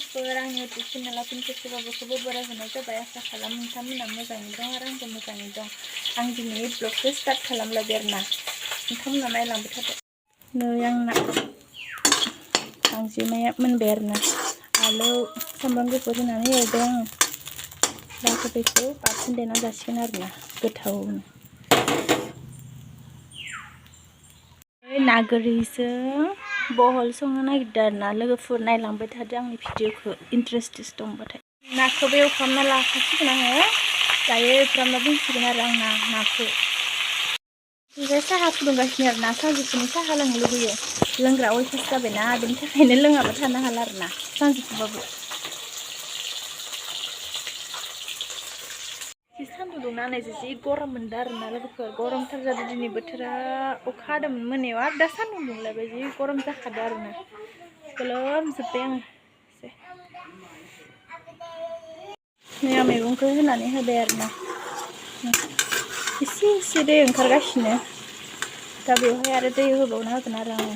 लोगोफोर आंनि इउटुब चेनेला पिनकेसबाबोखौबो बरायहोनाय जाबाय आसा खालाम नोंथांमोना मोजाङै दं आरो आंबो मोजाङै दं आं दिनै ब्लगखौ स्टार्ट खालामलायबाय आरोना नोंथांमोना नायलांबाय थादो नै आंना गांजेमाया मोनबाय आरोना आलु सामब्राम गुफुर होनानै एवबाय आङो दा बेखौ बाथोन देना जासिगोन आरोना गोथावनो ना गोरैजों बहल संनो नागिरदों आरोना लोगोफोर नायलांबाय थादो आंनि भिडिअखौ इन्टारेस्टेड दंबाथाय नाखौबो एवफ्रामना लाखासिगोन आङो दायो एवफ्रामना दोनसिगोन आरो आं नाखौ ओमफ्राय साहा फुदुंगासिनो आरोना सानजौफुनि साहा लोंनो लुबैयो लोंग्रा अयथास जाबायना बेनि थाखायनो लोङाबा थानो हाला आरोना सानजौफुबाबो सान्दुं दुंना होनायजों जि गरम मोनदों आरोना लोगोफोर गरमथार जादों दिनै बोथोरा अखा हादोंमोन मोनायाव आरो दा सान्दुं दुंलायबाय जि गरम जाखादों आरोना गोलोमजोब्बाय आङो एसे मैया मैगंखौ होनानै होबाय आरोना एसे एसे दै ओंखारगासिनो दा बेवहाय आरो दै होबावना होगोन आरो आङो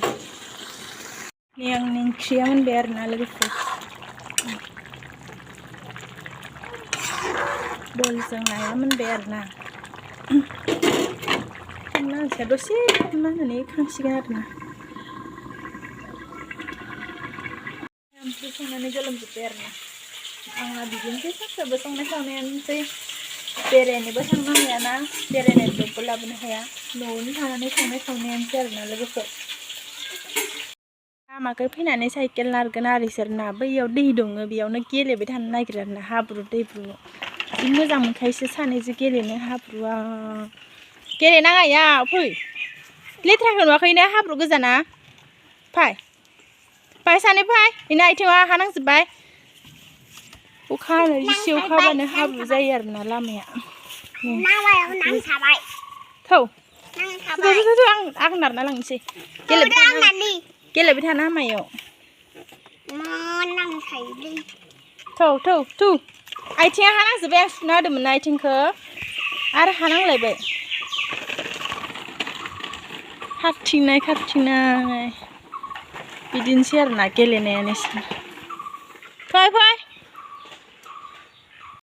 नै आंनि ओंख्रिया मोनबाय आरोना लोगोफोर बलजों नाया मोनबाय आरोना मानसिया दसे होनानै खांसिगोन आरोना ओंख्रि संनानै गोलोमजोब्बाय आरोना आंना बिदिनोसै सानफ्रोमबो संनाय खावनायानोसै बेरायनोबो थांनो हायाना बेरायनाय ब्लगबो लाबोनो हाया न'आवनो थानानै संनाय खावनायानोसै आरोना लोगोफोर लामाखै फैनानै साइकेल नारगोन आरो इसोरना बैयाव दै दङ बेयावनो गेलेबाय थानो नागिरो आरोना हाब्रु दैब्रु जि मोजां मोनखायोसो सानैजों गेलेनो हाब्रुआ गेलेनाङा इयाव फै लेथ्राखौ नुवाखैनो हाब्रु गोजाना फै सानै फै बेना आथिङा हानांजोब्बाय अखा हानो एसे अखा हाबानो हाब्रु जायो आरोना लामाया थौ आं नारना लांनोसै गेलेबाय थानो हामायाव थौ आथिङा हानांजोब्बाय आं सुना होदोंमोन ना आथिंखौ आरो हानांलायबाय खारथिंनाय बिदिनोसै आरोना गेलेनायानोसै फै